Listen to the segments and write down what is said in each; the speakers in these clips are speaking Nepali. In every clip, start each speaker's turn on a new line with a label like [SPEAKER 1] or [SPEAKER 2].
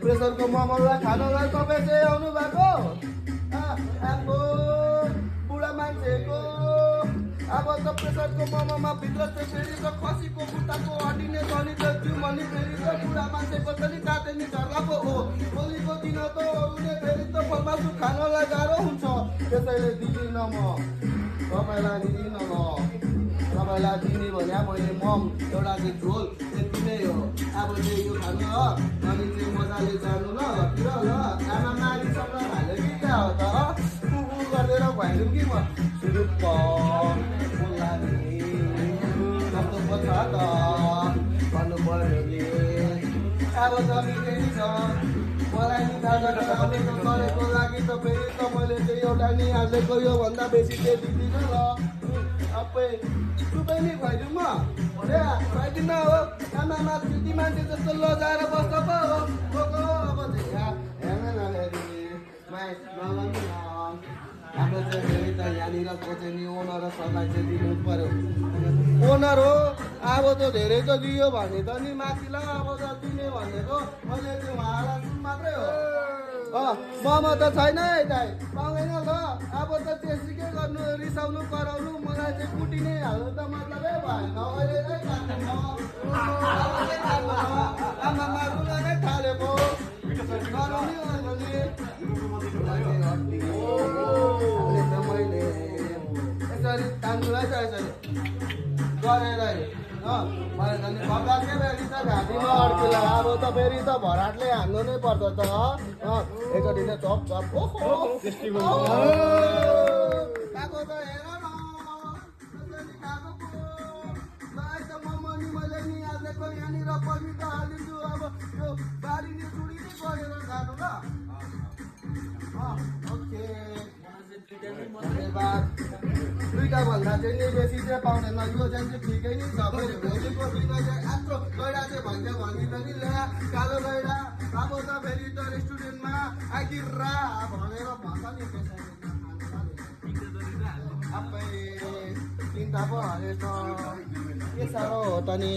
[SPEAKER 1] प्रेसरको मोमोलाई खानलाई तपाईँ चाहिँ आउनु भएको आम्बो बुढा मान्छेको अब त प्रेसरको मोमोमा भित्र चाहिँ फेरि त खसीको खुट्टाको हड्डी पनि त त्यो भने फेरि त बुढा मान्छेको त नि काटे नि झर्ला पो हो भोलिको दिन त अरूले फेरि त फलमासु खानलाई गाह्रो हुन्छ त्यसैले दिदिनँ म तपाईँलाई दिदिनँ ल तपाईँलाई दिने भने मैले मम एउटा चाहिँ झोल त्यति नै हो अब चाहिँ यो खानु हो अनि चाहिँ मजाले जानु ल घरतिर ल आमा मारिसँग हाल्यो कि क्या हो त कुकु गरेर भइदिउँ कि म सुरुप्प बोल्ला कस्तो पो छ त भन्नु पर्यो नि अब त मिठै छ मलाई नि खाजा गरेको लागि त फेरि त मैले चाहिँ एउटा नि हालेको योभन्दा बेसी चाहिँ दिँदिनँ ल सबै सबै नि खुवाइदिउँ म खुवाइदिन हो आमामा त्यति मान्छे जस्तो लजाएर बस्छ पो हो गएको अब चाहिँ हाम्रो चाहिँ फेरि त यहाँनिरको चाहिँ नि ओनर र सरलाई चाहिँ दिनु पर्यो ओनर हो अब त धेरै त दियो भने त नि माथिलाई अब त दिने भनेको मैले चाहिँ उहाँलाई मात्रै हो ममा त छैन है दाइ पाउँदैन ल अब त त्यसै गर्नु रिसाउनु कराउनु मलाई चाहिँ कुटिनै हाल्नु त मतलबै भएन अहिले नै आमा मार्नुलाई नै थालेको मैले यसरी तान्नुलाई त यसरी गरेर मैले त नि खब्ला के फेरि त घाँटीमा अड्किला अब त फेरि त भराटले हान्नु नै पर्छ त एकचोटि चाहिँ चप चप खाएको त हेर न खाएको त मम्मी मैले नि हालेको यहाँनिर पनि त हालिदिन्छु अब यो बारीले चुडी नै गरेर खानु ल ओके धन्यवाद दुईटा भन्दा चाहिँ नि बेसी चाहिँ पाउँदैन यो चाहिँ ठिकै नै छ भोलिको दिन चाहिँ आफ्नो गैडा चाहिँ भन्छ भनी त नि ल्या कालो गैडा अब त फेरि त रेस्टुरेन्टमा आइदिरा भनेर भन्छ नि आफै चिन्ता पो हाले त के साह्रो हो त नि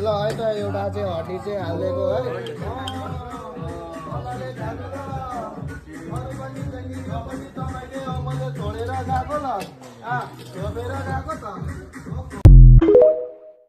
[SPEAKER 1] ल है त एउटा चाहिँ हड्डी चाहिँ हालिदिएको है मैले छोडेर गएको ल छोपेर गएको त